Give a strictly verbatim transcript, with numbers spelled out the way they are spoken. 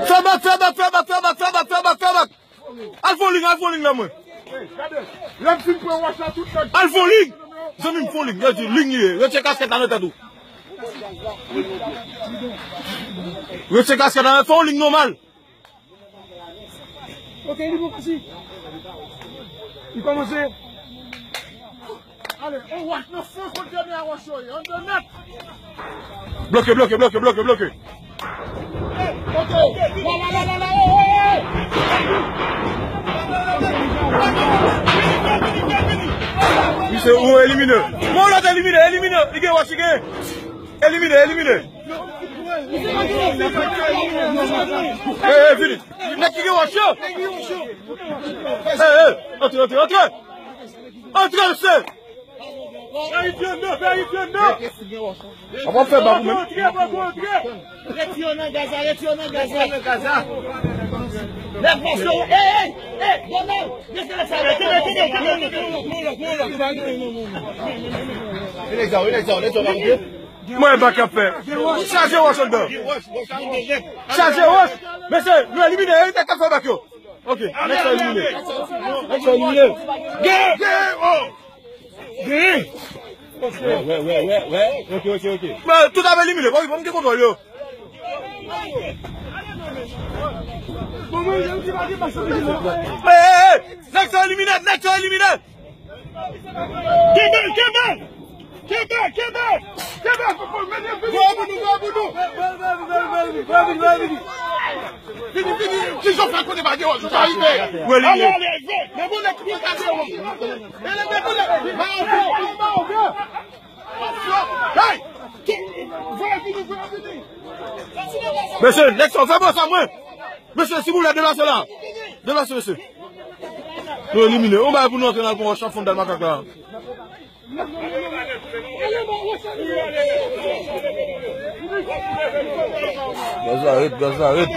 Fè bak, fè bak, fè bak, fè bak, fè bak, fè bak, fè bak. Al fon ling, al fon ling la mwen. Al fon ling. Zanmi m fon ling. Yo di ling li ye. Retire kaskèt la nan tèt ou. Retire kaskèt la, fè yon ling nòmal. Ok, li bon pasi. Li kòmanse. Ale, on wòch nan fon kot dènye a wòch yo ye. An de nèt. Bloke, bloke, bloke, bloke, bloke. Ok. La, la, la, la, la, eh, eh, eh. Misye, ou elimine. Bon, lòt elimine, elimine. Li gen wòch, li gen. Elimine, elimine. Ey, ey, vini. Nèg ki gen wòch yo. Ey, ey, antre, antre, antre. Antre, mesye. Fè Haiti anndan, fè Haiti anndan. An w ap fè bak ou menm. Antre, antre, antre. Retire yo nan gaz la, retire yo nan gaz la. Lè pase yo, ey, ey, ey, Donald, desann sa. Mwen bak ap fè. Chaje wòch anndan. Chaje wòch. Mesye, nou elimine, elimine, k ap fè bak yo. Ok, nèg sa elimine. Nèg sa elimine. Gen! Gen! Oh! Gen! Wè, wè, wè, wè, wè. Ok, ok, ok. Men, tout ap elimine. Bon, bon, gen kontwòl yo. Ey, ey, ey! Nèg sa elimine, nèg sa elimine. Kenbe, kenbe! Kenbe, kenbe! Kenbe! Voye pou nou, voye pou nou! Vini, vini, vini! Ki jan w fè konnen pa gen wòch? Ou pa rive! Ale, ale, ale! Men bon, nèg ki pa gen wòch! Hey! Voye vini, voye vini! Mesye, nèg sa, fè bon sa mwen! Mesye, silvouplè, deplase la! Deplase, mesye! Nou elimine. Yon bagay pou nou antre nan pon wòch ap fonn dal makak la. Gaz la red, gaz la red.